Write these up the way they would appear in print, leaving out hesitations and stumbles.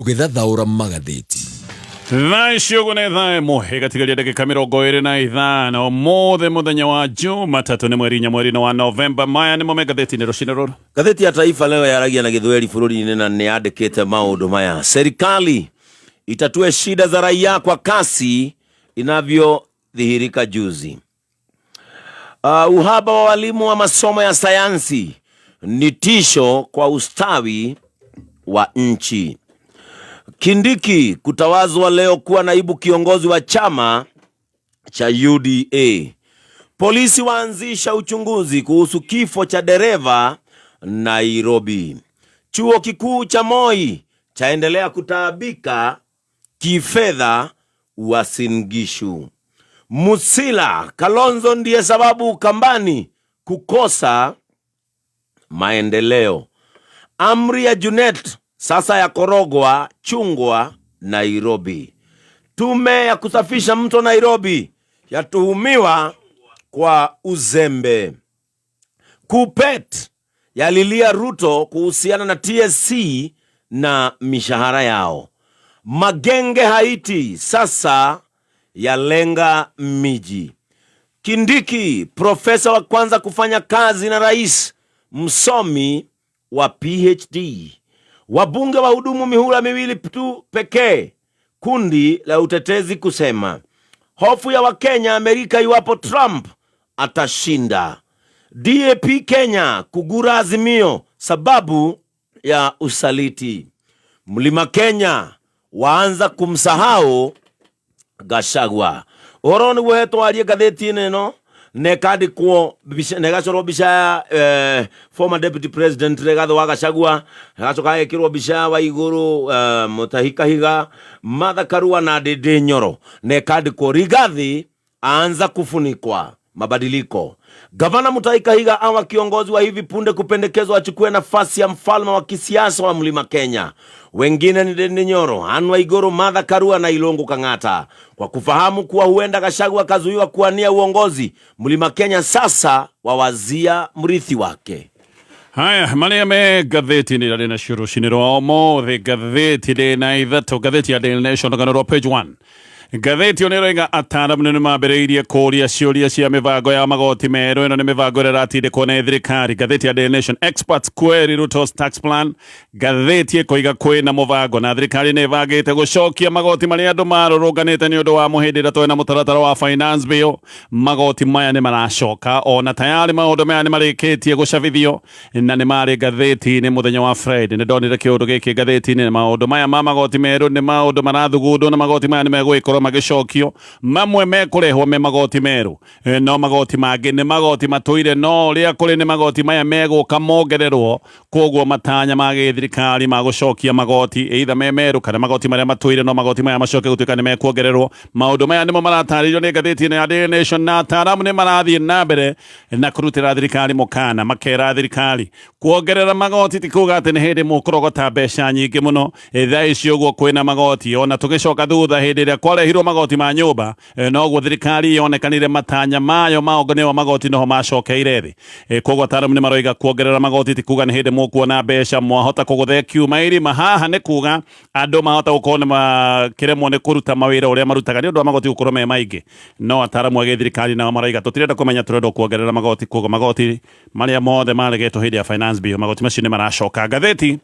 Tũgĩthathaũra magathĩti. Thaa ici ũguo nĩ thaa ĩmwe ĩgatigaria ndagĩka 25 ũmũthĩ mũthenya wa Jumatatũ nĩ mweri 4 mweri-inĩ wa Novemba. Maya nĩmo me ngathĩti-inĩ rũcinĩ rũrũ. Ngathĩti ya Taifa Leo yaragia na Gĩthweri bũrũri-inĩ na nĩ yandĩkĩte maũndũ maya: serikali itatue shida za raia kwa kasi inavyodhihirika juzi. Uhaba wa walimu wa masomo ya sayansi ni tisho kwa ustawi wa nchi. Kindiki kutawazwa leo kuwa naibu kiongozi wa chama cha UDA. Polisi waanzisha uchunguzi kuhusu kifo cha dereva Nairobi. Chuo kikuu cha Moi chaendelea kutaabika kifedha Uasin Gishu. Musila Kalonzo ndiye sababu Ukambani kukosa maendeleo. Amri ya Junet sasa ya korogwa chungwa Nairobi. Tume ya kusafisha mto Nairobi yatuhumiwa kwa uzembe. Kupet yalilia Ruto kuhusiana na TSC na mishahara yao. Magenge Haiti sasa yalenga miji. Kindiki, profesa wa kwanza kufanya kazi na rais, msomi wa PhD. Wabunge wahudumu mihula miwili tu pekee, kundi la utetezi kusema. Hofu ya Wakenya Amerika iwapo Trump atashinda. DAP Kenya kugura Azimio sababu ya usaliti. Mlima Kenya waanza kumsahau Gachagua. Ũhoro nĩguo hetwarie ngathĩti-inĩ ĩno na ĩkandĩkwo na ĩgacorwo mbica ya former deputy president Rigathi wa Gachagua, ĩgacoka ĩgekĩrwo mbica ya Waigũrũ, Mutahi Kahiga, Martha Karua na Ndindi Nyoro, na ĩkandĩkwo Rigathi aanza kufunikwa mabadiliko. Gavana Mutahi Kahiga awa kiongozi wa hivi punde kupendekezwa achukue nafasi ya mfalme wa kisiasa wa Mlima Kenya. Wengine ni Ndindi Nyoro, Anne Waiguru, Martha Karua na Ilongo Kang'ata. Kwa kufahamu kuwa huenda Gachagua akazuiwa kuwania uongozi, Mlima Kenya sasa wawazia mrithi wake. Haya marĩa me ngathĩti-inĩ ĩrĩa ndĩnacio rũcinĩ rwa ũmũthĩ, ngathĩti ndĩna ithatũ, ngathĩti ya Daily Nation rũgano rwa page 1. Ngathĩti ĩyo nĩĩroiga ataaramu nĩ mambĩrĩirie kũũria ciũria cia mĩbango ya magoti merũ. Ĩno nĩ mĩbango ĩrĩa ĩratindĩkwo nĩ thirikari. Ngathĩti ya Daily Nation, experts query Ruto's tax plan. Ngathĩti ĩkoiga kwĩna mũbango na thirikari nĩ ĩbangĩte gũcokia magoti marĩa andũ marũrũnganĩte nĩ ũndũ wamo hĩndĩ ĩrĩa twĩ na mũtaratara wa finance bill. Magoti maya nĩ maracoka ona tayari maũndũ maya nĩ marĩkĩtie gũcabithio na nĩ marĩ ngathĩti-inĩ mũthenya wa Friday. Nĩ ndonire kĩũndũ gĩkĩ ngathĩti-inĩ. Maũndũ maya ma magoti merũ nĩ maũndũ marathugundwo na magoti maya nĩ megũgĩkorwo magĩcokio. Mamwe mekũrehwo me magoti merũ, no magoti mangĩ nĩ magoti matũire, no ũrĩa kũrĩ nĩ magoti maya megũka mongererwo. Koguo matanya ma gĩthirikari ma gũcokia magoti either me merũ kana magoti marĩa matũire, no magoti maya macoke gũtuĩka nĩ mekuongererwo. Maũndũ maya nĩmo maratarĩrio nĩ ngathĩti ĩno ya Daily Nation, na ataaramu nĩ marathiĩ na mbere na kũrutĩra thirikari mũkana, makera thirikari kuongerera magoti ti kuga atĩ nĩ hĩndĩ mũkũrogota mbeca nyingĩ mũno. Thaa ici ũguo kwĩna magoti, ona tũgĩcoka thutha hĩndĩ ĩrĩa kwarehirwo magoti ma nyũmba, noguo thirikari yonekanire matanya mayo ma ũngania wa magoti noho macokeire thĩ. Koguo ataaramu nĩ maroiga kuongerera magoti ti kuga nĩ hĩndĩ mũkuona mbeca mwahota kũgũtha kiuma irima. Haha nĩ kuga andũ mahota gũkorwo nĩ makĩremwo nĩ kũruta mawĩra ũrĩa marutaga nĩ ũndũ wa magoti gũkorwo me maingĩ. No ataaramu a gĩthirikari nao maroiga tũtirenda kũmenya, tũrenda kuongerera magoti. Koguo magoti marĩa mothe maregetwo hĩndĩ ya finance bill, magoti macio nĩ maracoka. Ngathĩti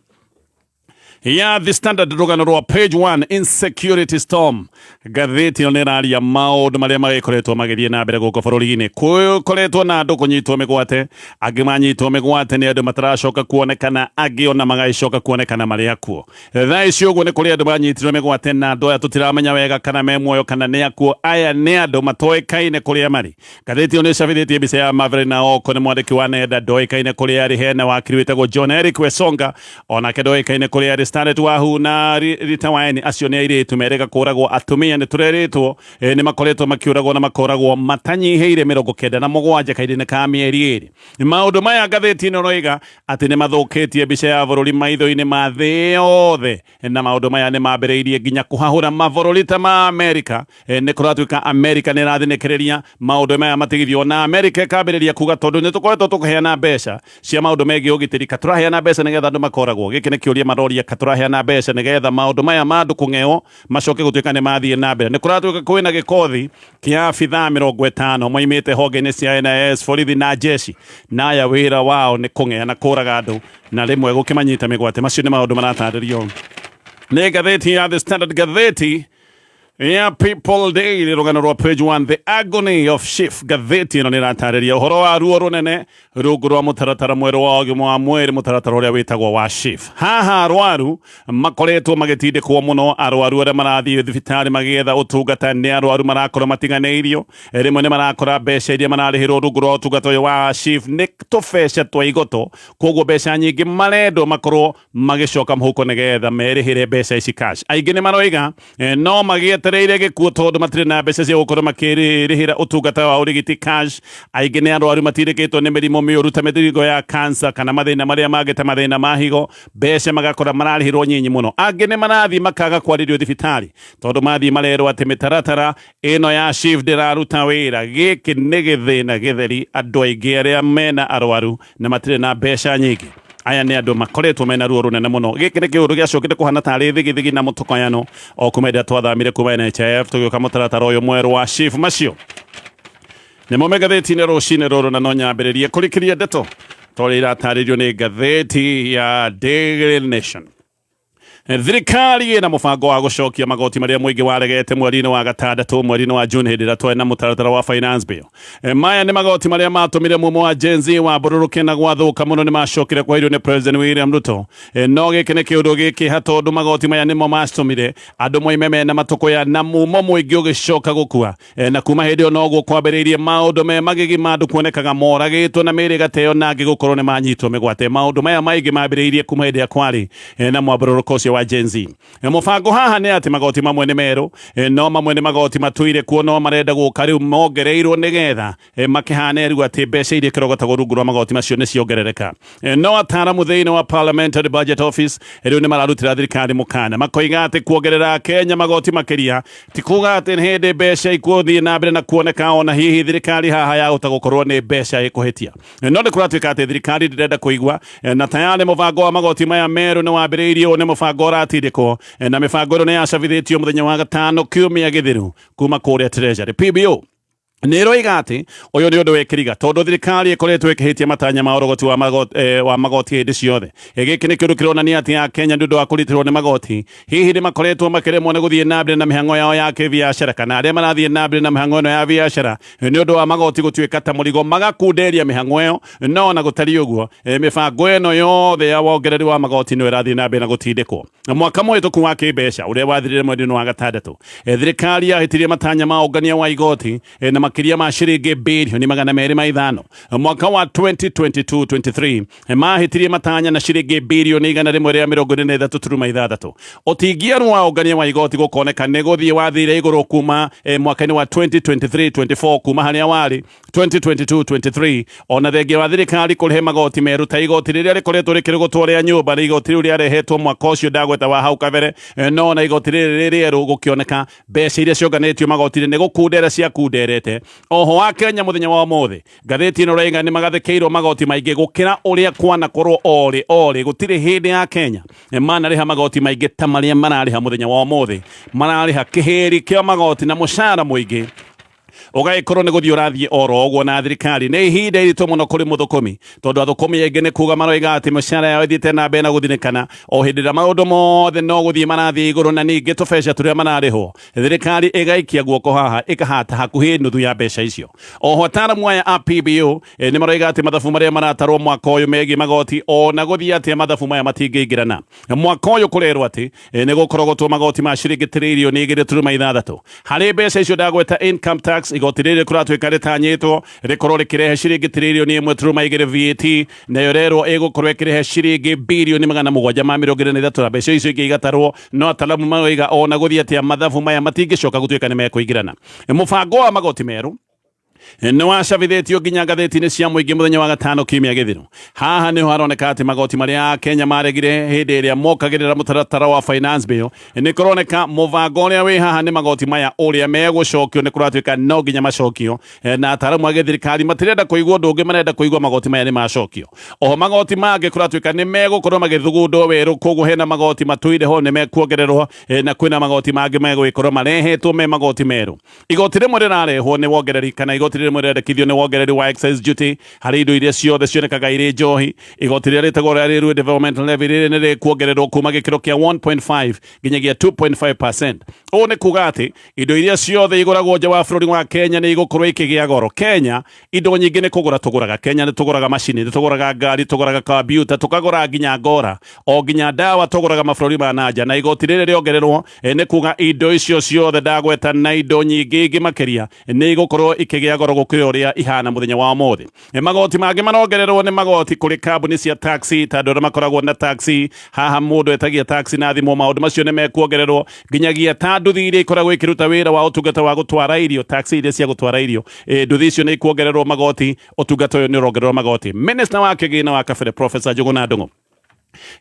ya The Standard rũgano rwa page 1, insecurity storm. Ngathĩti ĩno nĩ ĩraria maũndũ marĩa magĩkoretwo magĩthiĩ na mbere gũkũ bũrũri-inĩ. Gũkoretwo na andũ kũnyitwo mĩgwate, angĩ manyitwo mĩgwate nĩ andũ mataracoka kuonekana, angĩ ona magagĩcoka kuonekana marĩ akuo. Thaa ici ũguo nĩ kũrĩ andũ manyitirwo mĩgwate, na andũ aya tũtiramenya wega kana me muoyo kana nĩ akuo. Aya nĩ andũ matoĩkaine kũrĩa marĩ. Ngathĩti ĩyo nĩ ĩcabithĩtie mbica ya Maverick Naoko, nĩ mwandĩki wa nenda ndoĩkaine kũrĩa arĩ. Hena wakiri wĩtagwo John Eric Wesonga, onake ndoĩkaine kũrĩa arĩ. Starlet Wahu na Rita Waeni, acio nĩ airĩtu merĩga kũragwo. Atumia nĩ tũrerĩtwo nĩ makoretwo makĩũragwo na makoragwo matanyihĩire 97 kahinda-inĩ ka mĩeri 2. Maũndũ maya ngathĩti ĩno ĩroiga atĩ nĩ mathũkĩtie mbica ya bũrũri maitho-inĩ ma thĩ yothe, na maũndũ maya nĩ mambĩrĩirie nginya kũhahũra mabũrũri ta ma Amerika. Nĩ kũratuĩka Amerika nĩ ĩrathinĩkĩrĩria maũndũ maya matigithio, na Amerika ĩkambĩrĩria kuga tondũ nĩ tũkoretwo tũkĩheana mbeca cia maũndũ megiĩ ũgitĩri, ka tũraheana mbeca nĩgetha andũ makoragwo. Gĩkĩ nĩ kĩũria maroria ka Tũraheana mbeca nĩgetha maũndũ maya ma andũ kũng'eo macoke gũtuĩka nĩ mathiĩ na mbere. Nĩ kũratuĩka kwĩna gĩkothi kĩa abithaa 50 moimĩte honge-inĩ cia NIS, borithi na jeshi, na aya wĩra wao nĩ kũng'ea na kũraga andũ na rĩmwe gũkĩmanyita mĩgwate. Macio nĩ maũndũ maratarĩrio nĩ ngathĩti ya The Standard. Ngathĩti ya People Daily, rũgano rwa page 1, The Agony of SHIF. Ngathĩti ĩno nĩ ĩratarĩria ũhoro wa ruo rũnene rungu rwa mũtaratara mwerũ wa ũgima wa mwĩrĩ, mũtaratara ũrĩa wĩtagwo wa SHIF. Haha arwaru makoretwo magĩtindĩkwo mũno. Arwaru arĩa marathiĩ thibitarĩ magĩetha ũtungata nĩ arwaru marakorwo matiganĩirio. Rĩmwe nĩ marakora mbeca iria mararĩhĩrwo rungu rwa ũtungata ũyũ wa SHIF nĩ tũbeca twa igoto, koguo mbeca nyingĩ marendwo makorwo magĩcoka mũhuko nĩgetha merĩhĩre mbeca ici cash. Aingĩ nĩ maroiga no magĩetereire gĩkuũ tondũ matirĩ na mbeca cia gũkorwo makĩrĩhĩra ũtungata wa ũrigiti cash. Aingĩ nĩ arwaru matindĩkĩtwo nĩ mĩrimũ mĩũru ta mĩthiringo ya cancer kana mathĩna marĩa mangĩ ta mathĩna ma higo, mbeca magakora mararĩhĩrwo nyinyi mũno. Angĩ nĩ marathiĩ makaga kwarĩrio thibitarĩ tondũ mathiĩ marerwo atĩ mĩtaratara ĩno ya SHIF ndĩraruta wĩra. Gĩkĩ nĩ gĩthĩna gĩtheri andũ aingĩ arĩa mena arwaru na matirĩ na mbeca nyingĩ. Aya nĩ andũ makoretwo mena ruo rũnene mũno. Gĩkĩ nĩ kĩũndũ gĩacokete kũhana tarĩ thigithigi na mũtokoyano o kuma ĩrĩa twathamire kuma NHIF tũgĩũka mũtaratara ũyũ mwerũ wa SHIF. Macio nĩmo me ngathĩti-inĩ rũcinĩ rũrũ, na no nyambĩrĩrie kũrikĩria ndeto ta ũrĩa iratarĩrio nĩ ngathĩti ya Daily Nation. Thirikari ĩna mũbango wa gũcokia magoti marĩa mũingĩ waregete mweri-inĩ wa gatandatũ, mweri-inĩ wa June, hĩndĩ ĩrĩa twarĩ na mũtaratara wa finance bill. Maya nĩ magoti marĩa matũmire mumo wa Gen Z wambũrũrũke na gwathũka mũno. Nĩ macokire kweherio nĩ President William Ruto. No gĩkĩ nĩ kĩũndũ gĩkĩha tondũ magoti maya nĩmo matũmire andũ moime mena matũkũya na mumo mũingĩ ũgĩcoka gũkua. Na kuma hĩndĩ ĩyo noguo kwambĩrĩirie maũndũ me magigi ma andũ kuonekaga moragĩtwo na mĩĩrĩ ĩgateo na angĩ gũkorwo nĩ manyitwo mĩgwate. Maũndũ maya maingĩ mambĩrĩirie kuma hĩndĩ ĩrĩa kwarĩ na mwambũrũrũko ũcio wa Gen Z. Mũbango haha nĩ atĩ magoti mamwe nĩ merũ, no mamwe nĩ magoti matũire kuo no marenda gũka rĩu mongereirwo nĩgetha makĩhane rĩu atĩ mbeca iria ikĩrogotagwo rungu rwa magoti macio nĩ ciongerereka. No ataramu thĩinĩ wa Parliamentary Budget Office rĩu nĩ mararutĩra thirikari mũkana, makoiga atĩ kuongerera Kenya magoti makĩria ti kuga atĩ nĩ hĩndĩ mbeca ikũthiĩ na mbere na kuoneka, ona hihi thirikari haha yahota gũkorwo nĩ mbeca ĩkũhĩtia. No nĩ kũratuĩka atĩ thirikari ndĩrenda kũigua, na tayarĩ mũbango wa magoti maya merũ nĩ wambĩrĩirio. Nĩ mũbango ũratindĩkwo, na mĩbango ĩno nĩ yacabithĩtio mũthenya wa gatano kiumia gĩthiru kuma kũrĩa Treasury. PBO nä ĩroiga atĩ ũyũ nĩ ũndũ wĩkĩriga tondũ thirikari ĩkoretwo ĩkĩhĩtia matanya ma ũrogoti wa magoti hĩndĩ ciothe. Gĩkĩ nĩ kĩũndũ kĩronania atĩ Akenya nĩ ũndũ wa kũritĩrwo nĩ magoti hihi nĩ makoretwo makĩremwo nĩ gũthiĩ na mbere na mĩhang'o yao ya kĩbiacara, kana arĩa marathiĩ na mbere na mĩhang'o ĩno ya biacara nĩ ũndũ wa magoti gũtuĩka ta mũrigo magakunderia mĩhang'o ĩyo. No ona gũtariĩ ũguo, mĩbango ĩno yothe ya wongereri wa magoti nĩ ĩrathiĩ na mbere na gũtindĩkwo. Mwaka mũhĩtũku wa kĩmbeca ũrĩa wathirire mweri-inĩ wa gatandatũ, thirikari yahĩtirie matanya ma ũngania wa igoti na makĩria ma ciringi birioni 205. Mwaka wa 2022-23 mahĩtirie matanya na ciringi birioni 143.6. Ũtingiaru wa ũngania wa igoti gũkoneka nĩ gũthiĩ wathire igũrũ kuma mwaka-inĩ wa 2023-24 kuma harĩa warĩ 2022-23, ona thengia wa thirikari kũrĩhe magoti merũ ta igoti rĩrĩa rĩkoretwo rĩkĩrũgũtwo rĩa nyũmba na igoti rĩu rĩarehetwo mwaka ũcio ndagweta wa hau kabere. No na igoti rĩrĩ rĩerũ gũkĩoneka mbeca iria cionganĩtio magoti-inĩ nĩ gũkundera ciakunderete. Oho wa Kenya mũthenya wa ũmũthĩ, ngathĩti ĩno raiga nĩ magathĩkĩirwo magoti maingĩ gũkĩra ũrĩa kwanakorwo orĩ orĩ. Gũtirĩ hĩndĩ ya Kenya manarĩha magoti maingĩ ta marĩa mararĩha mũthenya wa ũmũthĩ. Mararĩha kĩhĩri kĩa magoti na mũcara mũingĩ ũgagĩkorwo nĩ gũthiĩ ũrathiĩ oro ũguo na thirikari nĩ ihinda iritũ mũno kũrĩ mũthũkũmi, tondũ athũkũmi aingĩ nĩ kuga maroiga atĩ mĩcara yao ĩthiĩte na mbere na gũthinĩkana o hĩndĩ ĩrĩa maũndũ mothe no gũthiĩ marathiĩ igũrũ, na ningĩ tũbeca tũrĩa mararĩhwo thirikari ĩgaikia guoko haha ĩkahata hakuhĩ nuthu ya mbeca icio. Oho ataaramu aya a PBO nĩ maroiga atĩ mathabu marĩa maratarwo mwaka ũyũ megiĩ magoti, ona gũthiĩ atĩa mathabu maya matingĩingĩrana. Mwaka ũyũ kũrerwo atĩ nĩ gũkorogotwo magoti ma ciringi 2.2.6 trironi harĩ mbeca icio ndagweta. Income tax, igoti rĩrĩ kũratuĩka rĩtanyĩtwo rĩkorwo rĩkĩrehe ciringi 1.2 trironi. VAT nayo rerwo ĩgũkorwo ĩkĩrehe ciringi 743 billion na mbeca icio ingĩ igatarwo. No ataramu maroiga ona gũthiĩ atĩa mathabu maya matingĩcoka gũtuĩka nĩ mekũingĩrana. Mũbango wa magoti merũ Nĩ wacabithĩtio nginya ngathĩti-inĩ cia mũingĩ mũthenya wa gatano kiumia gĩthiru. Haha nĩho haroneka atĩ magoti marĩa Kenya maregire hĩndĩ ĩrĩa mokagĩrĩra mũtaratara wa finance bill. Nĩ kũroneka mũbango ũrĩa wĩ haha nĩ magoti maya ũrĩa megũcokio, nĩ kũratuĩka no nginya macokio, na ataaramu a gĩthirikari matirenda kũigua ũndũ ũngĩ, marenda kũigua magoti maya nĩ macokio. Oho magoti mangĩ kũratuĩka nĩ megũkorwo magĩthugundwo werũ, koguo hena magoti matũire ho nĩ mekuongererwo, na kwĩna magoti mangĩ megũgĩkorwo marehetwo me magoti merũ. Igoti rĩmwe rĩrarehwo nĩ wongereri, kana igoti rĩmwe rĩrendekithio nĩ wongereri wa excise duty harĩ indo iria ciothe cionekaga irĩ njohi. Igoti rĩrĩa rĩtagwo rĩa Railway Development Levy rĩrĩ nĩ rĩkuongererwo kuma gĩkĩro kĩa 1.5 nginyagia 2.5%. Ũũ nĩ kuga atĩ indo iria ciothe igũragwo nja wa bũrũri wa Kenya nĩ igũkorwo ikĩgĩa goro. Kenya indo nyingĩ nĩ kũgũra tũgũraga. Kenya nĩ tũgũraga macini, nĩ tũgũraga ngari, tũgũraga kompiuta, tũkagũra nginya ngora, o nginya ndawa tũgũraga mabũrũri ma nanja. Na igoti rĩrĩ rĩongererwo nĩ kuga indo icio ciothe ndagweta na indo nyingĩ ingĩ makĩria nĩ igũkorwo ikĩgĩa goro gũkĩra ũrĩa ihana mũthenya wa ũmũthĩ. Magoti mangĩ marongererwo nĩ magoti kũrĩ kambuni cia taxi, ta andũ arĩa makoragwo na taxi. Haha mũndũ etagia taxi na thimũ, maũndũ macio nĩ mekuongererwo, nginyagia ta nduthi iria ikoragwo ikĩruta wĩra wa ũtungata wa gũtwara irio, taxi iria cia gũtwara irio, nduthi icio nĩ ikuongererwo magoti. Ũtungata ũyũ nĩ ũrongererwo magoti. Minister wa kĩgĩna wa kabere, Professor Njũgũna Ndung'u,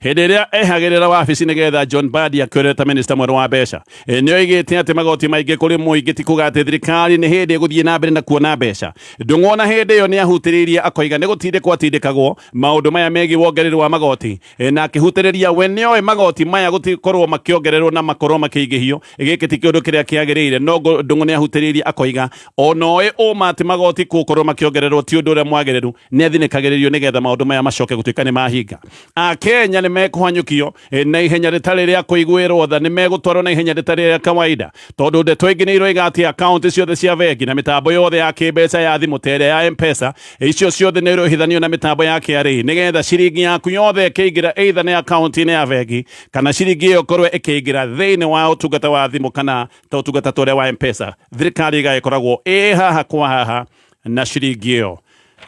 hĩndĩ ĩrĩa ehagĩrĩra wabici nĩgetha John Mbadi akĩũrĩre ta minista mwerũ wa mbeca, nĩ oigĩte atĩ magoti maingĩ kũrĩ mũingĩ ti kuga atĩ thirikari nĩ hĩndĩ ĩgũthiĩ na mbere na kuona mbeca. Ndung'u ona hĩndĩ ĩyo nĩ ahutĩrĩirie akoiga nĩ gũtindĩkwo atindĩkagwo maũndũ maya megiĩ wongereri wa magoti, na akĩhutĩrĩria we nĩoĩ magoti maya gũtikorwo makĩongererwo na makorwo makĩingĩhio, gĩkĩ ti kĩũndũ kĩrĩa kĩagĩrĩire. No Ndung'u nĩ ahutĩrĩirie akoiga ona oĩ ũma atĩ magoti gũkorwo makĩongererwo ti ũndũ ũrĩa mwagĩrĩru, nĩ athinĩkagĩrĩrio nĩgetha maũndũ maya macoke gũtuĩka nĩ mahinga. Akenya nĩ mekũhanyũkio na ihenya rĩtarĩ rĩa kũiguĩrwo tha, nĩ megũtwarwo na ihenya rĩtarĩ rĩa kawaida, tondũ ndeto ĩngĩ nĩ iroiga atĩ akaunti ciothe cia bengi na mĩtambo yothe ya kĩmbeca ya thimũ ta ĩrĩa ya M-Pesa, icio ciothe nĩ irohithanio na mĩtambo ya KRA, nĩgetha ciringi yaku yothe ĩkĩingĩra either nĩ akaunti-inĩ ya bengi kana ciringi ĩyo ĩkorwo ĩkĩingĩra thĩinĩ wa ũtungata wa thimũ kana ta ũtungata ta ũrĩa wa M-Pesa, thirikari ĩgagĩkoragwo ĩ haha kwa haha na ciringi ĩyo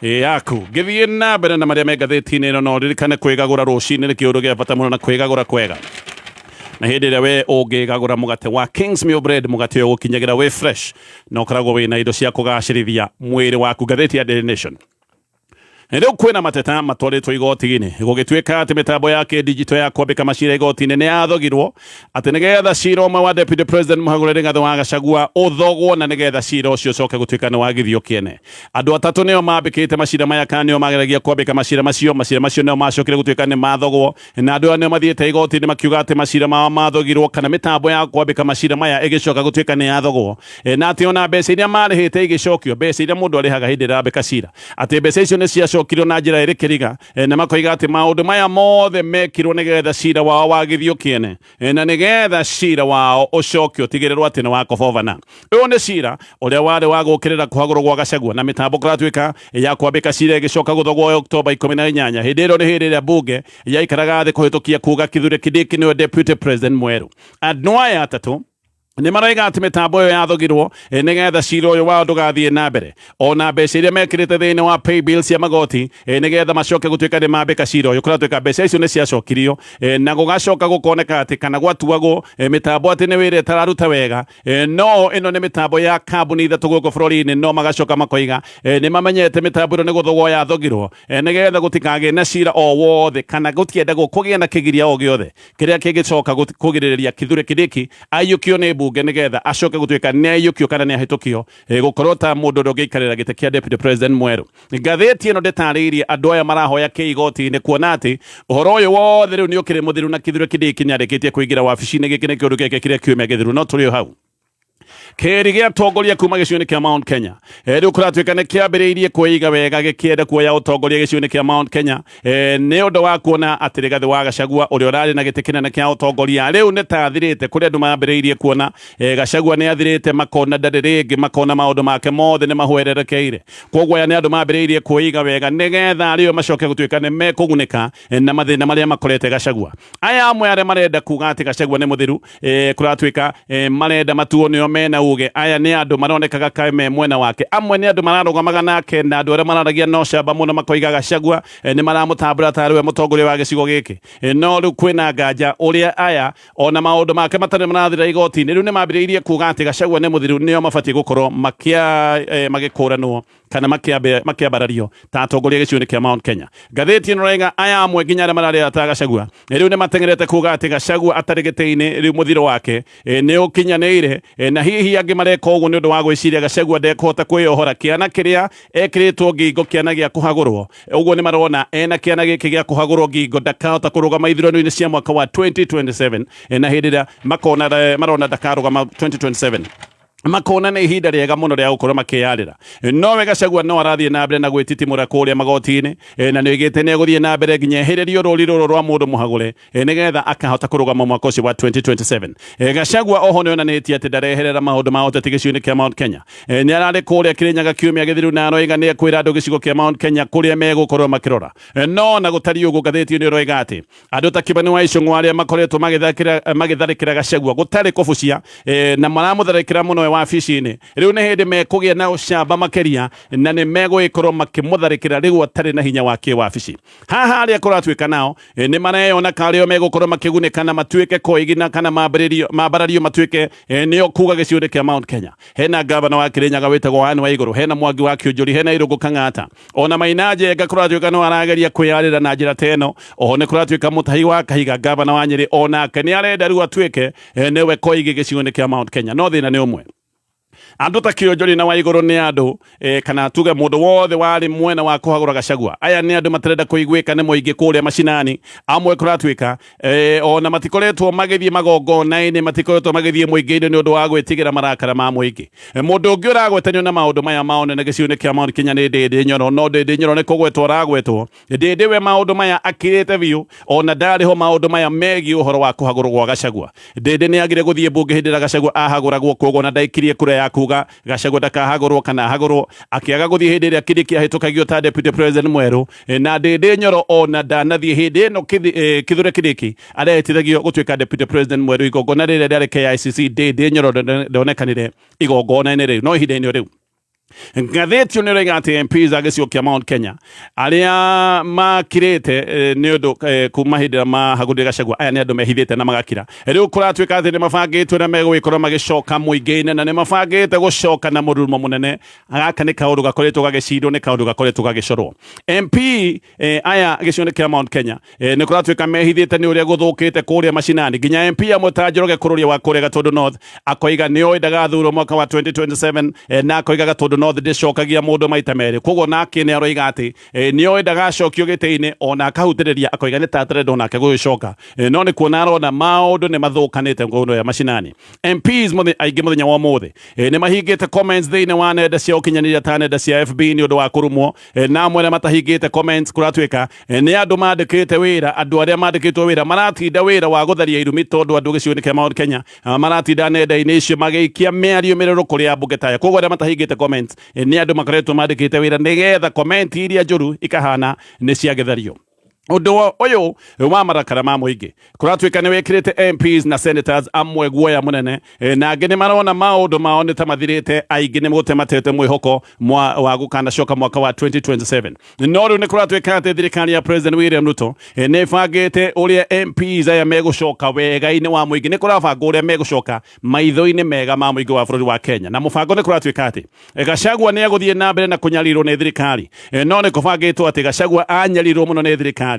yaku. Ngĩthiĩ na mbere na marĩa me ngathĩti-inĩ ĩno, no ririkane kwĩgagũra rũcinĩ nĩ kĩũndũ gĩa bata mũno, na kwĩgagũra kwega na hĩndĩ ĩrĩa we ũngĩgagũra mũgate wa Kingsmill Bread, mũgate ũyũ ũgũkinyagĩra wĩ fresh na ũkoragwo wĩna indo cia kũgacĩrithia mwĩrĩ waku. Ngathĩti ya Daily Nation, rĩu kwĩna mateta matwarĩtwo igoti-inĩ, gũgĩtuĩka atĩ mĩtambo ya kĩndigito ya kwambĩka macira igoti-inĩ nĩ yathogirwo atĩ nĩgetha cira ũmwe wa Deputy President Mũhagũre Rigathĩ wa Gachagua ũthogwo, na nĩgetha cira ũcio ũcoke gũtuĩka nĩ wagithio kĩene. Andũ atatũ nĩo mambĩkĩte macira maya, kana nĩo mageragia kwambĩka macira macio. Macira macio nĩo macokire gũtuĩka nĩ mathogwo, na andũ aya nĩo mathiĩte igoti-inĩ makiuga atĩ macira mao mathogirwo, kana mĩtambo ya kwambĩka macira maya ĩgĩcoka gũtuĩka nĩ yathogwo, na atĩ ona mbeca iria marĩhĩte igĩcokio, mbeca iria mũndũ arĩhaga hĩndĩ ĩrĩa arambĩka cira, atĩ mbeca icio nĩ ciacokirio na njĩra ĩrĩ kĩriga, na makoiga atĩ maũndũ maya mothe mekirwo nĩgetha cira wao wagithio kĩene, na nĩgetha cira wao ũcokio ũtigĩrĩrwo atĩ nĩ wakobobana. Ũyũ nĩ cira ũrĩa warĩ wa gũkĩrĩra kũhagũrwo gwa Gachagua, na mĩtambo kũratuĩka ya kwambĩka cira ĩgĩcoka gũthogwo Oktoba 18. Hĩndĩ ĩyo nĩ hĩndĩ ĩrĩa mbunge yaikaraga thĩ kũhĩtũkia kuga Kithure Kindiki nĩwe deputy president mwerũ. Andũ aya atatũ nĩ maroiga atĩ mĩtambo ĩyo yathogirwo nĩgetha cira ũyũ wao ndũgathiĩ na mbere, ona mbeca iria mekĩrĩte thĩinĩ wa pay bill cia magoti, nĩgetha macoke gũtuĩka nĩ mambĩka cira ũyũ. Kũratuĩka mbeca icio nĩ ciacokirio, na gũgacoka gũkoneka atĩ kana gwatuagwo mĩtambo atĩ nĩ wĩra ĩtararuta wega, no ĩno nĩ mĩtambo ya kambuni ithatũ gũkũ bũrũri-inĩ, no magacoka makoiga nĩ mamenyete mĩtambo ĩno nĩ gũthogwo yathogirwo nĩgetha gũtikagĩe na cira o wothe, kana gũtiendagwo kũgĩe na kĩgiria o gĩothe kĩrĩa kĩngĩcoka kũgirĩrĩria Kithure Kindiki aiyũkio nĩ mbunge, nĩgetha acoke gũtuĩka nĩ aiyũkio kana nĩ ahĩtũkio gũkorwo ta mũndũ ũrĩa ũngĩikarĩra gĩtĩ kĩa deputy president mwerũ. Ngathĩti ĩno ndĩtarĩirie andũ aya marahoya kĩ igoti-inĩ, kuona atĩ ũhoro ũyũ wothe rĩu nĩ ũkĩrĩ mũthiru na Kithure Kindiki nĩ arĩkĩtie kũingĩra wabici-inĩ. Gĩkĩ nĩ kĩũndũ gĩekĩkire kiumia gĩthiru, no tũrĩ o hau. Kĩri gĩa atongoria kuma gĩcigo-inĩ kĩa Mount Kenya rĩu kũratuĩka nĩ kĩambĩrĩirie kwĩiga wega gĩkĩenda kuoya ũtongoria gĩcigo-inĩ kĩa Mount Kenya, nĩ ũndũ wa kuona atĩ Rigathĩ wa Gachagua ũrĩa ũrarĩ na gĩtĩ kĩnene kĩa ũtongoria rĩu nĩ ta athirĩte. Kũrĩ andũ mambĩrĩirie kuona Gachagua nĩ athirĩte, makona ndarĩ rĩngĩ, makona maũndũ make mothe nĩ mahwererekeire. Koguo aya nĩ andũ mambĩrĩirie kwĩiga wega nĩgetha rĩo macoke gũtuĩka nĩ mekũgunĩka na mathĩna marĩa makorete Gachagua. Aya amwe arĩa marenda kuga atĩ Gachagua nĩ mũthiru, kũratuĩka marenda matuo nĩo mena uge. Aya nĩ andũ maronekaga kaĩ me mwena wake, amwe nĩ andũ mararũgamaga nake na andũ arĩa mararagia no camba mũno makoiga Gachagua nĩ maramũtambũra tarĩ we mũtongoria wa gĩcigo gĩkĩ. No rĩu kwĩna nganja ũrĩa aya ona maũndũ make matarĩ marathira igoti-inĩ, rĩu nĩ mambĩrĩirie kuga atĩ Gachagua nĩ mũthiru, nĩo mabatiĩ gũkorwo magĩkũranwo kana makĩambarario ta atongoria gĩcigo-inĩ kĩa Mount Kenya. Ngathĩti ĩno ĩraiga aya amwe nginya arĩa mararĩa ta Gachagua rĩu nĩ mateng'erete kuga atĩ Gachagua atarĩ gĩtĩ-inĩ rĩu mũthiro wake nĩ ũkinyanĩire, na hihi angĩ mareka ũguo nĩ ũndũ wa gwĩciria Gachagua ndekũhota kwĩyohora kĩana kĩrĩa ekĩrĩtwo ngingo, kĩana gĩa kũhagũrwo. Ũguo nĩ marona ena kĩana gĩkĩ gĩa kũhagũrwo ngingo ndakahota kũrũgama ithurano-inĩ cia mwaka wa 2027, na hĩndĩ ĩrĩa makona marona ndakarũgama 2027, makona nĩ ihinda rĩega mũno rĩa gũkorwo makĩyarĩra. Nowe Gachagua no arathiĩ na mbere na gwĩtitimũra kũrĩa magoti-inĩ, na nĩ oigĩte nĩ egũthiĩ na mbere nginya ehererio rũri rũrũ rwa mũndũ mũhagũre, nĩgetha akahota kũrũgama mwaka ũcio wa 2027. Gachagua oho nĩ onanĩtie atĩ ndareherera maũndũ ma ũteti gĩcigo-inĩ kĩa Mount Kenya. Nĩ ararĩ kũrĩa Kĩrĩnyaga kiumia gĩthiru na aroiga nĩ ekwĩra andũ gĩcigo kĩa Mount Kenya kũrĩa megũkorwo makĩrora. No na gũtariĩ ũguo, ngathĩti ĩno ĩroiga atĩ andũ ta Kĩbani wa Icũng'wa arĩa makoretwo magĩtharĩkĩra Gachagua gũtarĩ kũbucia, na maramũtharĩkĩra mũno wabici-inĩ, rĩu nĩ hĩndĩ mekũgĩa na ũcamba makĩria na nĩ megũgĩkorwo makĩmũtharĩkĩra rĩu atarĩ na hinya wa kĩwabici. Haha arĩa kũratuĩka nao nĩ mareyona karĩo megũkorwo makĩgunĩka na matuĩke koigi na kana mambarario matuĩke nĩo kuga gĩcigo-inĩ kĩa Mount Kenya. Hena gavana wa Kirinyaga wĩtagwo Anne Waigũrũ, hena Mwangi wa Kĩũnjũri, hena Irũngũ Kang'ata, ona Maina Njenga kũratuĩka no arageria kwĩyarĩra na njĩra ta ĩno. Oho nĩ kũratuĩka Mũtahi wa Kahiga, gavana wa Nyĩrĩ, onake nĩ arenda rĩu atuĩke nĩwe koigi gĩcigo-inĩ kĩa Mount Kenya. No thĩna nĩ ũmwe, andũ ta Kĩonjori na Waigũrũ nĩ andũ kana tuge mũndũ wothe warĩ mwena wa kũhagũra Gachagua, aya nĩ andũ matarenda kũiguĩka nĩ mũingĩ kũrĩa macinani. Amwe kũratuĩka ona matikoretwo magĩthiĩ magongona-inĩ, matikoretwo magĩthiĩ mũingĩ-inĩ nĩ ũndũ wa gwĩtigĩra marakara ma mũingĩ. Mũndũ ũngĩ ũragwetanio na maũndũ maya ma ũnene gĩcigo-inĩ kĩa Mount Kenya nĩ Ndĩndĩ Nyoro. No Ndĩndĩ Nyoro nĩ kũgwetwo aragwetwo. Ndĩndĩ we maũndũ maya akirĩte biũ, ona ndarĩ ho maũndũ maya megiĩ ũhoro wa kũhagũrwo gwa Gachagua. Ndĩndĩ nĩ agire gũthiĩ mbunge hĩndĩ ĩrĩa Gachagua ahagũragwo, koguo ona ndaikirie kura ya kuga Gachagua ndakahagũrwo kana ahagũrwo, akĩaga gũthiĩ hĩndĩ ĩrĩa Kindiki ahĩtũkagio ta deputy president mwerũ. Na Ndĩndĩ Nyoro ona ndanathiĩ hĩndĩ ĩno Kithure Kindiki aretithagio gũtuĩka deputy president mwerũ igongona rĩrĩa rĩarĩ KICC. Ndĩndĩ Nyoro ndonekanire igongona-inĩ rĩu. No ihinda-inĩ rĩu ngathĩti nĩ ĩroiga atĩ MPs a gĩcigo kĩa Mount Kenya arĩa makirĩte nĩ ũndũ kuma hĩndĩ ĩrĩa mahagũrire Gachagua, aya nĩ andũ mehithĩte na magakira. Rĩu kũratuĩka atĩ nĩ mabangĩtwo na megũgĩkorwo magĩcoka mũingĩ-inĩ, na nĩ mabangĩte gũcoka na mũrurumo mũnene. Gaka nĩ kaũndũ gakoretwo gagĩcindwo, nĩ kaũndũ gakoretwo gagĩcorwo. MP aya gĩcigo-inĩ kĩa Mount Kenya nĩ kũratuĩka mehithĩte nĩ ũrĩa gũthũkĩte kũrĩa macinani, nginya MP amwe ta Njoroge Kũrũria wa kũrĩa Gatũndũ North akoiga nĩ oĩ ndagathurwo mwaka wa 2027, na akoiga Gatũndũ North ndĩcokagia mũndũ maita merĩ. Koguo nake nĩ aroiga atĩ nĩ oĩ ndagacokio gĩtĩ-inĩ, ona akahutĩrĩria akoiga nĩ tatarenda onake gũgĩcoka, no nĩ kuona arona maũndũ nĩ mathũkanĩte ngũndũ ya macinani. MPs aingĩ mũthenya wa ũmũthĩ nĩ mahingĩte comments thĩinĩ wa nenda cia ũkinyanĩria ta nenda cia FB nĩ ũndũ wa kũrumwo, na amwe arĩa matahingĩte comments kũratuĩka nĩ andũ mandĩkĩte wĩra. Andũ arĩa mandĩkĩtwo wĩra maratinda wĩra wa gũtharia irumi, tondũ andũ gĩcigo-inĩ kĩa Mount Kenya maratinda nenda-inĩ icio magĩikia mĩario mĩrũrũ kũrĩ ambunge taya. Koguo arĩa matahingĩte comments nĩ andũ makoretwo mandĩkĩte wĩra nĩgetha comment iria njũru ikahana nĩ ciagĩthario. Ũndũ ũyũ wa marakara ma mũingĩ kũratuĩka nĩ wĩkĩrĩte MPs na senators amwe guoya mũnene, na angĩ nĩ marona maũndũ mao nĩ ta mathirĩte, aingĩ nĩ gũte matete mwĩhoko wa gũkanacoka mwaka wa 2027. No rĩu nĩ kũratuĩka atĩ thirikari ya President William Ruto nĩ ĩbangĩte ũrĩa MPs aya megũcoka wega-inĩ wa mũingĩ, nĩ kũrabangwo ũrĩa megũcoka maitho-inĩ mega ma mũingĩ wa bũrũri wa Kenya. Na mũbango nĩ kũratuĩka atĩ Gachagua nĩ egũthiĩ na mbere na kũnyarirwo nĩ thirikari, no nĩ kũbangĩtwo atĩ Gachagua anyarirwo mũno nĩ thirikari,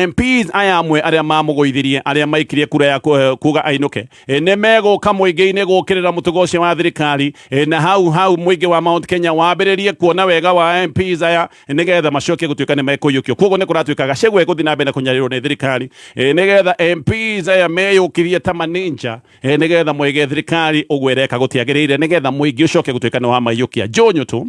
MPs aya amwe arĩa mamũgũithirie, arĩa maikirie kura ya kuga ainũke, nĩ megũka mũingĩ-inĩ gũkĩrĩra mũtugo ũcio wa thirikari, na hau hau mũingĩ wa Mount Kenya wambĩrĩrie kuona wega wa MPs aya nĩgetha macoke gũtuĩka nĩ mekũiyũkio. Koguo nĩ kũratuĩka Gachagua egũthiĩ na mbere na kũnyarirwo nĩ thirikari, nĩgetha MPs aya meyũkirie ta maninja, nĩgetha moige thirikari ũguo ĩreka gũtiagĩrĩire, nĩgetha mũingĩ ũcoke gũtuĩka nĩ wamaiyũkia. Joe Nyutu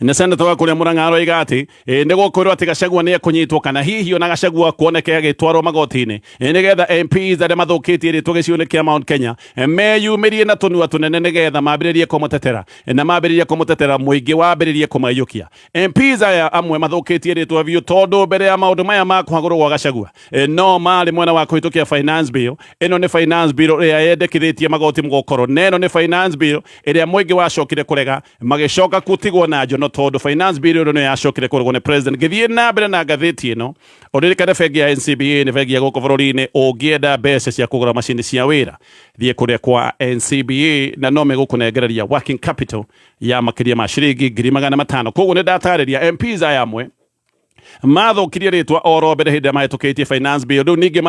Na seneta wa kũrĩa Murang'a aroiga atĩ nĩ gũkwĩrwo atĩ Gachagua nĩ ekũnyitwo kana hihi ona Gachagua kuoneke agĩtwarwo magoti-inĩ, nĩgetha MPs arĩa mathũkĩtie rĩtwa gĩcigo-inĩ kĩa Mount Kenya meyumĩrie na tũnua tũnene nĩgetha mambĩrĩrie kũmũtetera, na mambĩrĩrie kũmũtetera mũingĩ wambĩrĩrie kũmaiyũkia. MPs aya amwe mathũkĩtie rĩtwa biũ tondũ mbere ya maũndũ maya ma kũhagũrwo gwa Gachagua, no marĩ mwena wa kũhĩtũkia finance bill. Ĩno nĩ finance bill ĩrĩa yendekithĩtie magoti gũkorwo, na ĩno nĩ finance bill ĩrĩa mũingĩ wacokire kũrega, magĩcoka gũtigwo na njono tondũ finance bill ĩno nĩyo yacokire kũregwo nĩ president. Ngĩthiĩ na mbere na ngathĩti ĩno, ũririkane bengi ya NCBA nĩ bengi ya gũkũ bũrũri-inĩ. Ũngĩenda mbeca cia kũgũra macini cia wĩra, thiĩ kũrĩa kwa NCBA na no megũkũnengereria working capital ya makĩria ma ciringi 500,000. Koguo nĩ ndatarĩria MPs aya amwe mathũkirie rĩtwa oro mbere hĩndĩ ĩrĩa mahĩtũkĩtie finance bill. Rĩu ningĩ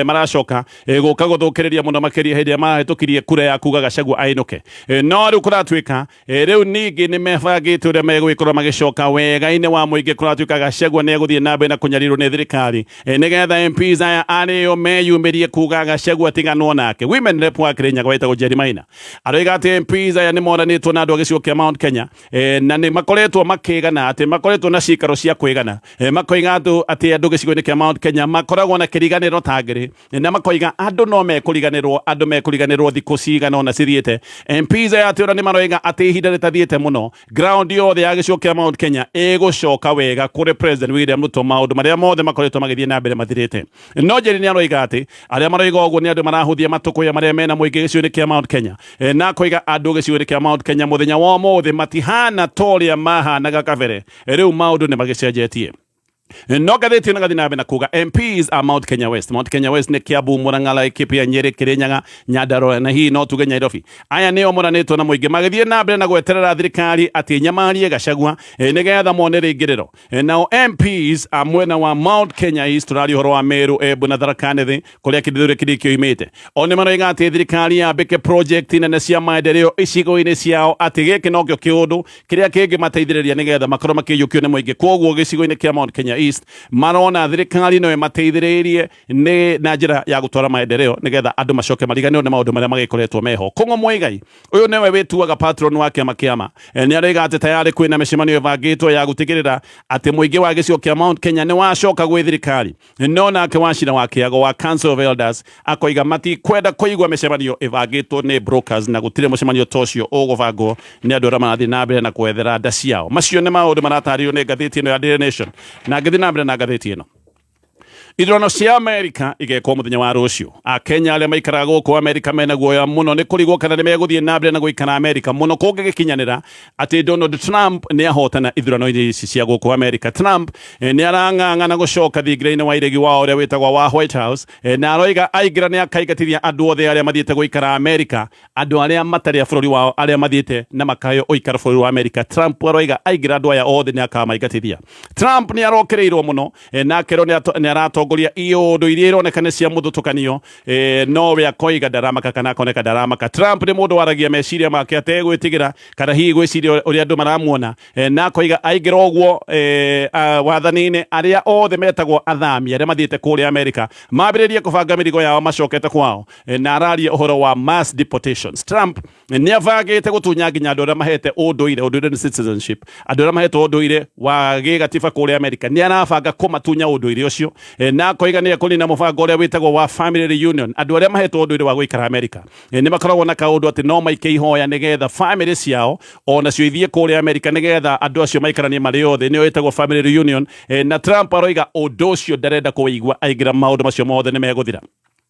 maracoka gũka gũthũkĩrĩria mũno makĩria hĩndĩ ĩrĩa mahĩtũkirie kura ya kuga Gachagua ainũke. No rĩu kũratuĩka rĩu ningĩ nĩ mebangĩte ũrĩa megũgĩkorwo magĩcoka wega-inĩ wa mũingĩ. Kũratuĩka Gachagua nĩ egũthiĩ na mbere na kũnyarirwo nĩ thirikari, nĩgetha MPs aya arĩo meyumĩrie kuga Gachagua tiganwo nake. Women rep wa Kirinyaga wĩtagwo Jerry Maina aroiga atĩ MPs aya nĩ moranĩtwo na andũ a gĩcigo kĩa Mount Kenya, na nĩ makoretwo makĩgana atĩ makoretwo na cikaro cia kwĩgana, makoiga andũ atĩ andũ gĩcigo-inĩ kĩa Mount Kenya makoragwo na kĩriganĩro ta ngĩrĩ, na makoiga andũ no mekũriganĩrwo, andũ mekũriganĩrwo thikũ cigana ona cithiĩte. MPs aya atĩ ona nĩ maroiga atĩ ihinda rĩtathiĩte mũno ground yothe ya gĩcigo kĩa Mount Kenya ĩgũcoka wega kũrĩ President William Ruto, maũndũ marĩa mothe makoretwo magĩthiĩ na mbere mathirĩte. No Njeri nĩ aroiga atĩ arĩa maroiga ũguo nĩ andũ marahũthia matũkũya marĩa mena mũingĩ gĩcigo-inĩ kĩa Mount Kenya, na koiga andũ gĩcigo-inĩ kĩa Mount Kenya mũthenya wa ũmũthĩ matihana ta ũrĩa mahanaga kabere, rĩu maũndũ nĩ magĩcenjetie. No ngathĩti ĩno gathiĩ na mbere na kuga MPs a Mount Kenya West. Mount Kenya West nĩ Kiambu, Murang'a, Laikipia, Nyeri, Kirinyaga, Nyandarua na hihi no tuge Nairobi. Aya nĩo moranĩtwo na mũingĩ magĩthiĩ na mbere na gweterera thirikari atĩ nyamarie Gachagua, nĩgetha mone rĩingĩrĩro. Nao MPs a mwena wa Mount Kenya East, tũraria ũhoro wa Meru, Embu na Tharaka Nithi kũrĩa Kithure Kindiki oimĩte, o nĩ maroiga atĩ thirikari yambĩke project nene cia maendeleo icigo-inĩ ciao, atĩ gĩkĩ nokĩo kĩũndũ kĩrĩa kĩngĩmateithĩrĩria nĩgetha makorwo makĩiyũkio nĩ mũingĩ. Koguo gĩcigo-inĩ kĩa Mount Kenya East marona thirikari no ĩmateithĩrĩrie nĩ na njĩra ya gũtwara maendeleo nĩgetha andũ macoke mariganĩrwo nĩ maũndũ marĩa magĩkoretwo meho. Kũng'o Muigai ũyũ nĩwe wĩtuaga patron wa kĩama kĩama, nĩ aroiga atĩ tayarĩ kwĩna mĩcemanio ĩbangĩtwo ya gũtigĩrĩra atĩ mũingĩ wa gĩcigo kĩa Mount Kenya nĩ wacoka gwĩ thirikari. No nake Wachira wa Kĩago wa Council of Elders akoiga matikwenda kũigua mĩcemanio ĩbangĩtwo nĩ brokers, na gũtirĩ mũcemanio ta ũcio ũgũbangwo nĩ andũ arĩa marathiĩ na mbere na kwethera nda ciao. Macio nĩ maũndũ maratarĩrio nĩ ngathĩti ĩno ya Daily Nation. Na ngĩthiĩ na mbere na ngathĩti ĩno, ithurano cia Amerika igekwo mũthenya wa rũciũ. Akenya arĩa maikaraga gũkũ Amerika mena guoya mũno nĩ kũrigwo kana nĩ megũthiĩ na mbere na gũikara Amerika, mũno kũngĩgĩkinyanĩra atĩ Donald Trump nĩ ahotana ithurano-inĩ ici cia gũkũ Amerika. Trump nĩ arang'ang'ana gũcoka thingira-inĩ wa iregi wa ũrĩa wĩtagwo wa White House, na aroiga aingĩra nĩ akaingatithia andũ othe arĩa mathiĩte gũikara Amerika, andũ arĩa matarĩ a bũrũri wao arĩa mathiĩte na makaheo ũikaro bũrũri wa Amerika. Trump aroiga aingĩra andũ aya othe nĩ akamaingatithia. Trump nĩ arokĩrĩirwo mũno, na akerwo nĩ aratongoria iũndũ iria ironeka nĩ cia mũthutũkanio, no we akoiga ndaramaka kana akoneka ndaramaka. Trump nĩ mũndũ waragia meciria make ategwĩtigĩra kana hihi gwĩciria ũrĩa andũ maramuona, na akoiga aingĩra ũguo wathani-inĩ arĩa othe metagwo athami arĩa mathiĩte kũrĩa Amerika mambĩrĩrie kũbanga mĩrigo yao macokete kwao, na araria ũhoro wa mass deportations. Trump nĩ abangĩte gũtunya nginya andũ arĩa mahete ũndũire, ũndũire nĩ citizenship, andũ arĩa mahete ũndũire wa gĩgatiba kũrĩa Amerika, nĩ arabanga kũmatunya ũndũire ũcio, na akoiga nĩ ekũnina mũbango ũrĩa wĩtagwo wa family reunion. Andũ arĩa mahete ũndũire wa gũikara Amerika, nĩ makoragwo na kaũndũ atĩ no maike ihoya nĩgetha family ciao onacio ithiĩ kũrĩa Amerika nĩgetha andũ acio maikaranie marĩ othe, nĩyo ĩtagwo family reunion, na Trump aroiga ũndũ ũcio ndarenda kũwĩigua, aingĩra maũndũ macio mothe nĩ megũthira.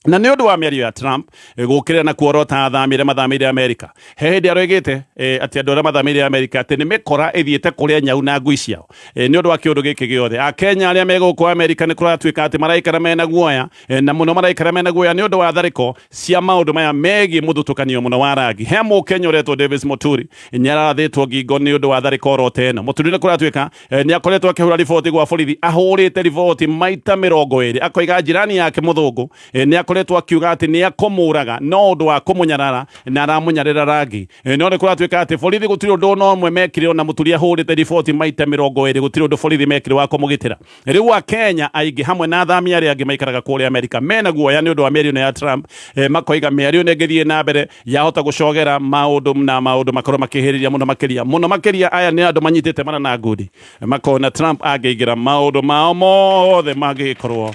Na nĩ ũndũ wa mĩario ya Trump gũkĩrĩra na kuorota athami arĩa mathamĩire Amerika, he hĩndĩ aroigĩte atĩ andũ arĩa mathamĩire Amerika atĩ nĩ mĩkora ĩthiĩte kũrĩa nyau na ngui ciao. Nĩ ũndũ wa kĩũndũ gĩkĩ gĩothe, Akenya arĩa me gũkũ Amerika nĩ kũratuĩka atĩ maraikara mena guoya, na mũno maraikara mena guoya nĩ ũndũ wa tharĩko cia maũndũ maya megiĩ mũthutũkanio mũno wa rangi. He Mũkenya ũretwo Davis Muturi nĩ arathĩtwo ngingo nĩ ũndũ wa tharĩko oro ta ĩno. Muturi nĩ kũratuĩka nĩ akoretwo akĩhũra riboti gwa borithi, ahũrĩte riboti maita 20, akoiga njirani yake mũthũngũ nĩ akoretwo akiuga atĩ nĩ akũmũraga no ũndũ wa kũmũnyarara na aramũnyarĩra rangi. No nĩ kũratuĩka atĩ borithi gũtirĩ ũndũ ona ũmwe mekire, ona Mũturi ahũrĩte riboti maita 20, gũtirĩ ũndũ borithi mekire wa kũmũgitĩra. Rĩu Akenya aingĩ hamwe na athami arĩa angĩ maikaraga kũrĩa Amerika mena guoya nĩ ũndũ wa mĩario ĩno ya Trump. Makoiga mĩario ĩno ĩngĩthiĩ na mbere yahota gũcogera maũndũ na maũndũ makorwo makĩhĩrĩria mũno makĩria mũno makĩria. Aya nĩ andũ manyitĩte mana na ngundi, makona Trump angĩingĩra maũndũ mao mothe mangĩgĩkorwo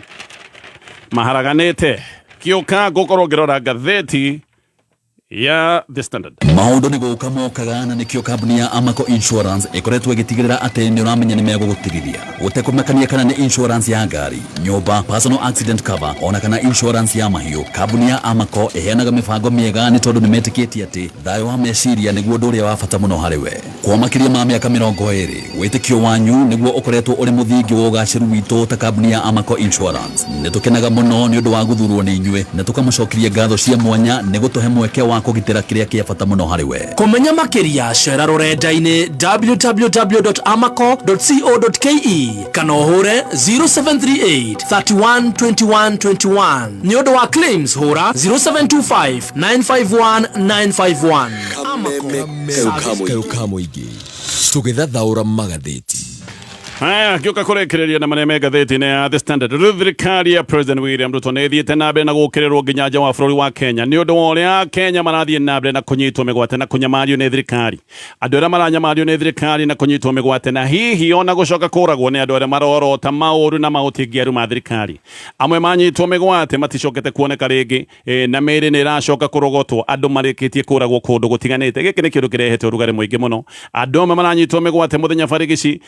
maharaganĩte. Kĩũka ngũkorwo ngĩrora ngathĩti ya The Standard. Maũndũ nĩ gũka mokaga, na nĩkĩo kambuni ya Amaco Insurance ĩkoretwo ĩgĩtigĩrĩra atĩ nĩ ũramenya nĩ megũgũtigithia gũtekũmakania kana nĩ insurance ya ngari, nyũmba, personal accident cover, ona kana insurance ya mahiũ. Kambuni ya Amaco ĩheanaga mĩbango mĩega nĩ tondũ nĩ metĩkĩtie atĩ thayũ wa meciria nĩguo ũndũ ũrĩa wa bata mũno harĩ we. Kwa makĩria ma mĩaka 20, wĩtĩkio wanyu nĩguo ũkoretwo ũrĩ mũthingi wa ũgacĩru witũ ta kambuni ya Amaco Insurance. Nĩ tũkenaga mũno nĩ ũndũ wa gũthurwo nĩ inyuĩ, na tũkamũcokeria ngatho cia mwanya nĩ gũtũhe mweke wa kũgitĩra kĩrĩa kĩa bata mũno harĩ we. Kũmenya makĩria, cera rũrenda-inĩ www.amaco.co.ke kana ũhũre 0738 31 21 21. Nĩ ũndũ wa claims, hũra 0725 951 951. Amaco. Kayũ ka mũingĩ, tũgĩthathaũra magathĩti. Haya, ngĩũka kũrĩkĩrĩria na marĩa me ngathĩti-inĩ ya The Standard. Rĩu thirikari ya President William Ruto nĩ ĩthiĩte na mbere na gũkĩrĩrwo nginya nja wa bũrũri wa Kenya nĩ ũndũ wa ũrĩa Kenya marathiĩ na mbere na kũnyitwo mĩgwate na kũnyamario nĩ thirikari. Andũ arĩa maranyamario nĩ thirikari na kũnyitwo mĩgwate na hihi ona gũcoka kũragwo nĩ andũ arĩa marorota maũru na maũtingiaru ma thirikari. Amwe manyitwo mĩgwate maticokete kuoneka rĩngĩ, na mĩĩrĩ nĩ ĩracoka kũrogotwo andũ marĩkĩtie kũragwo kũndũ gũtiganĩte. Gĩkĩ nĩ kĩndũ kĩrehete ũrugarĩ mũingĩ mũno. Andũ amwe maranyitwo mĩgwate mũthenya barigici,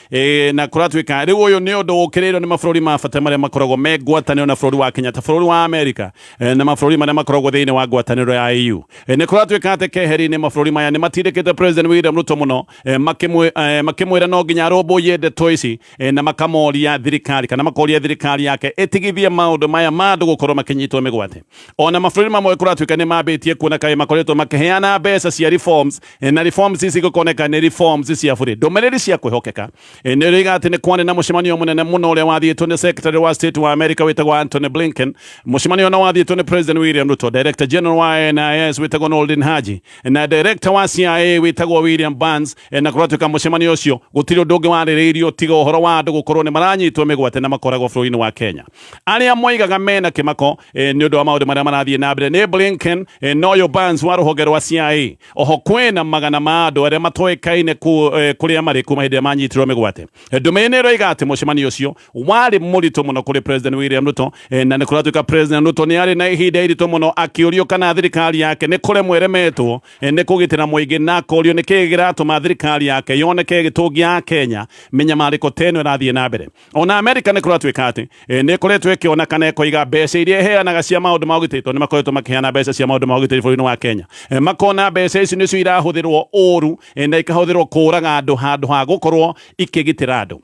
na kũratuĩka rĩu ũyũ nĩ ũndũ ũkĩrĩirwo nĩ mabũrũri ma bata marĩa makoragwo me ngwatanĩro na bũrũri wa Kenya, ta bũrũri wa Amerika, na mabũrũri marĩa makoragwo thĩinĩ wa ngwatanĩro ya EU. Nĩ kũratuĩka atĩ keheri-inĩ mabũrũri maya nĩ matindĩkĩte President William Ruto mũno, makĩmwĩra no nginya arũmbũiye ndeto ici, na makamoria thirikari kana makoria thirikari yake ĩtigithie maũndũ maya ma andũ gũkorwo makĩnyitwo mĩgwate. Ona mabũrũri mamwe kũratuĩka nĩ mambĩtie kuona kaĩ makoretwo makĩheana mbeca cia reforms, na reforms ici gũkoneka nĩ reforms cia bũrĩ. Ndũmĩrĩri cia kwĩhokeka nĩ rĩiga atĩ nĩ kwarĩ na mũcemanio mũnene mũno ũrĩa wathiĩtwo nĩ Secretary wa State wa America wĩtagwo Antony Blinken. Mũcemanio no wathiĩtwo nĩ President William Ruto, Director General wa NIS wĩtagwo Noordin Haji, na Director wa CIA wĩtagwo William Burns. Na kũratuĩka mũcemanio ũcio gũtirĩ ũndũ ũngĩ warĩrĩirio tiga ũhoro wa andũ gũkorwo nĩ maranyitwo mĩgwate na makoragwo bũrũri-inĩ wa Kenya. Arĩa moigaga mena kĩmako nĩ ũndũ wa maũndũ marĩa marathiĩ na mbere nĩ Blinken, na ũyũ Burns wa rũhonge rwa CIA. Oho kwĩna magana ma andũ arĩa matoĩkaine kũrĩa marĩ kuma hĩndĩ ĩrĩa manyitirwo mĩgwate. Ndũmĩrĩri nĩ ĩroiga atĩ mũcemanio ũcio warĩ mũritũ mũno kũrĩ President William Ruto, na nĩ kũratuĩka President Ruto nĩ arĩ na ihinda iritũ mũno akĩũrio kana thirikari yake nĩ kũremwo ĩremetwo nĩ kũgitĩra mũingĩ, na akorio nĩ kĩĩ kĩratũma thirikari yake yoneke ĩgĩtũngia Kenya mĩnyamarĩko ta ĩno ĩrathiĩ na mbere. Ona Amerika nĩ kũratuĩka atĩ nĩ ĩkoretwo ĩkĩona kana ĩkoiga mbeca iria ĩheanaga cia maũndũ ma ũgitĩri, tondũ nĩ makoretwo makĩheana mbeca cia maũndũ ma ũgitĩri bũrũri-inĩ wa Kenya, makona mbeca ici nĩcio irahũthĩrwo ũru, na ikahũthĩrwo kũraga andũ handũ ha gũkorwo ikĩgitĩra andũ.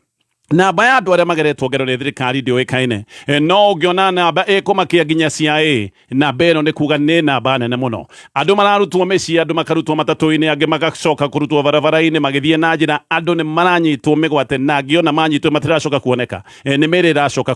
Namba ya andũ arĩa mageretwo ngero nĩ thirikari ndĩũĩkaine, no ũngĩona namba ĩkũmakia nginya CIA, namba ĩno nĩ kuga nĩ namba nene mũno. Andũ mararutwo mĩciĩ, andũ makarutwo matatũ-inĩ, angĩ magacoka kũrutwo barabara-inĩ magĩthiĩ na njĩra. Andũ nĩ maranyitwo mĩgwate, na angĩ ona manyitwo matiracoka kuoneka, nĩ mĩĩrĩ ĩracoka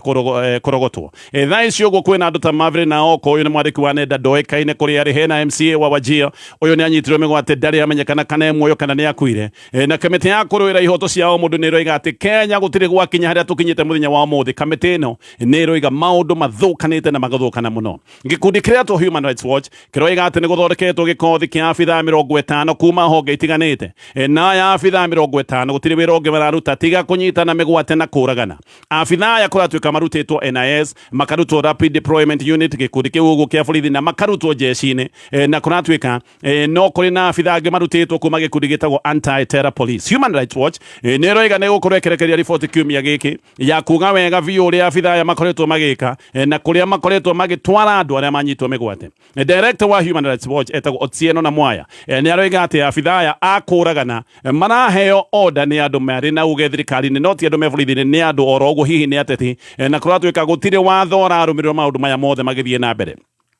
kũrogotwo. Thaa ici ũguo kwĩna andũ ta Maverick na Oko, ũyũ nĩ mwandĩki wa nenda ndoĩkaine kũrĩa arĩ. Hena MCA wa Wajir, ũyũ nĩ anyitirwo mĩgwate, ndarĩ amenyekana kana e muoyo kana nĩ akuire. Na kamĩtĩ ya kũrũĩra ihoto cia o mũndũ nĩ ĩroiga atĩ Kenya gũtirĩ gwakinya harĩa tũkinyĩte mũthenya wa ũmũthĩ. Kamĩtĩ ĩno nĩ ĩroiga maũndũ mathũkanĩte na magathũkana mũno. Gĩkundi kĩretwo Human Rights Watch kĩroiga atĩ nĩ gũthondeketwo gĩkothi kĩa abithaa 50 kuma honge itiganĩte. Na aya abithaa 50 gũtirĩ wĩra ũngĩ mararuta tiga kũnyitana mĩgwate na kũragana. Abithaa aya kũratuĩka marutĩtwo NIS, makarutwo Rapid Deployment Unit, gĩkundi kĩu ũguo kĩa borithi, na makarutwo jeshi-inĩ. Na kũratuĩka no kũrĩ na abithaa angĩ marutĩtwo kuma gĩkundi gĩtagwo Anti-Terror Police. Human Rights Watch nĩ ĩroiga nĩ gũkorwo ĩkĩrekereria riboti kiumia gĩkĩ ya kuga wega biũ ũrĩa abithaa aya makoretwo magĩka, na kũrĩa makoretwo magĩtwara andũ arĩa manyitwo mĩgwate. Director wa Human Rights Watch etagwo Otieno na Mwaya, nĩ aroiga atĩ abithaa aya a kũragana maraheo order nĩ andũ marĩ na uge thirikari-inĩ, no ti andũ me borithi-inĩ, nĩ andũ oro ũguo, hihi nĩ ateti. Na kũratuĩka gũtirĩ watho ũrarũmĩrĩrwo maũndũ maya mothe magĩthiĩ na mbere.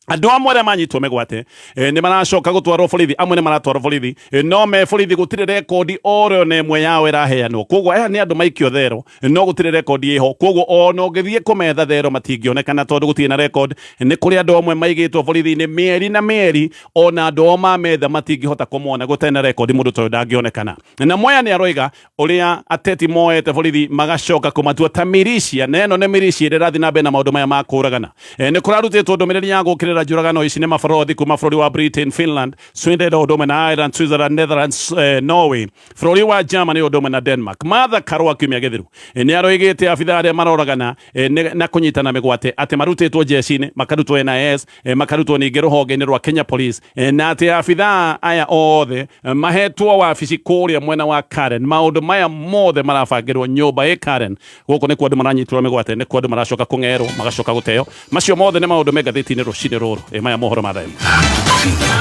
Andũ amwe arĩa manyitwo mĩgwate nĩ maracoka gũtwarwo borithi, amwe nĩ maratwarwo borithi, no me borithi gũtirĩ rekondi oro na ĩmwe yao ĩraheanwo. Koguo aya nĩ andũ maikio thero, no gũtirĩ rekondi ĩho. Koguo ona ũngĩthiĩ kũmetha thero matingĩonekana tondũ gũtirĩ na record. Nĩ kũrĩ andũ amwe maigĩtwo borithi-inĩ mĩeri na mĩeri, ona andũ ao mametha matingĩhota kũmona, gũtarĩ na rekondi mũndũ ta ũyũ ndangĩonekana. Na Mwea nĩ aroiga ũrĩa ateti moete borithi magacoka kũmatua ta militia, na ĩno nĩ militia ĩrĩa ĩrathiĩ na mbere na maũndũ maya ma kũragana. Nĩ kũrarutĩtwo ndũmĩrĩri ya gũkĩrĩra njũragano ici nĩ mabarũthi kuma bũrũri wa Britain, Finland, Sweden o ũndũ ũmwe na Ireland, Switzerland, Netherlands, Norway, bũrũri wa Germany o ũndũ ũmwe na Denmark. Martha Karua kiumia gĩthiru nĩ aroigĩte abithaa arĩa maroragana na kũnyitana mĩgwate atĩ marutĩtwo jeshi-inĩ, makarutwo NIS, makarutwo ningĩ rũhonge-inĩ rwa Kenya Police, na atĩ abithaa aya othe mahetwo wabici kũrĩa mwena wa Karen. Maũndũ maya mothe marabangĩrwo nyũmba ĩ Karen. Gũkũ nĩkuo andũ maranyitĩrwo mĩgwate, nĩkuo andũ maracoka kũng'erwo, magacoka gũteo. Macio mothe nĩ maũndũ me ngathĩti-inĩ rũcinĩ rũrũ. Maya mohoro ma thaa ĩmwe.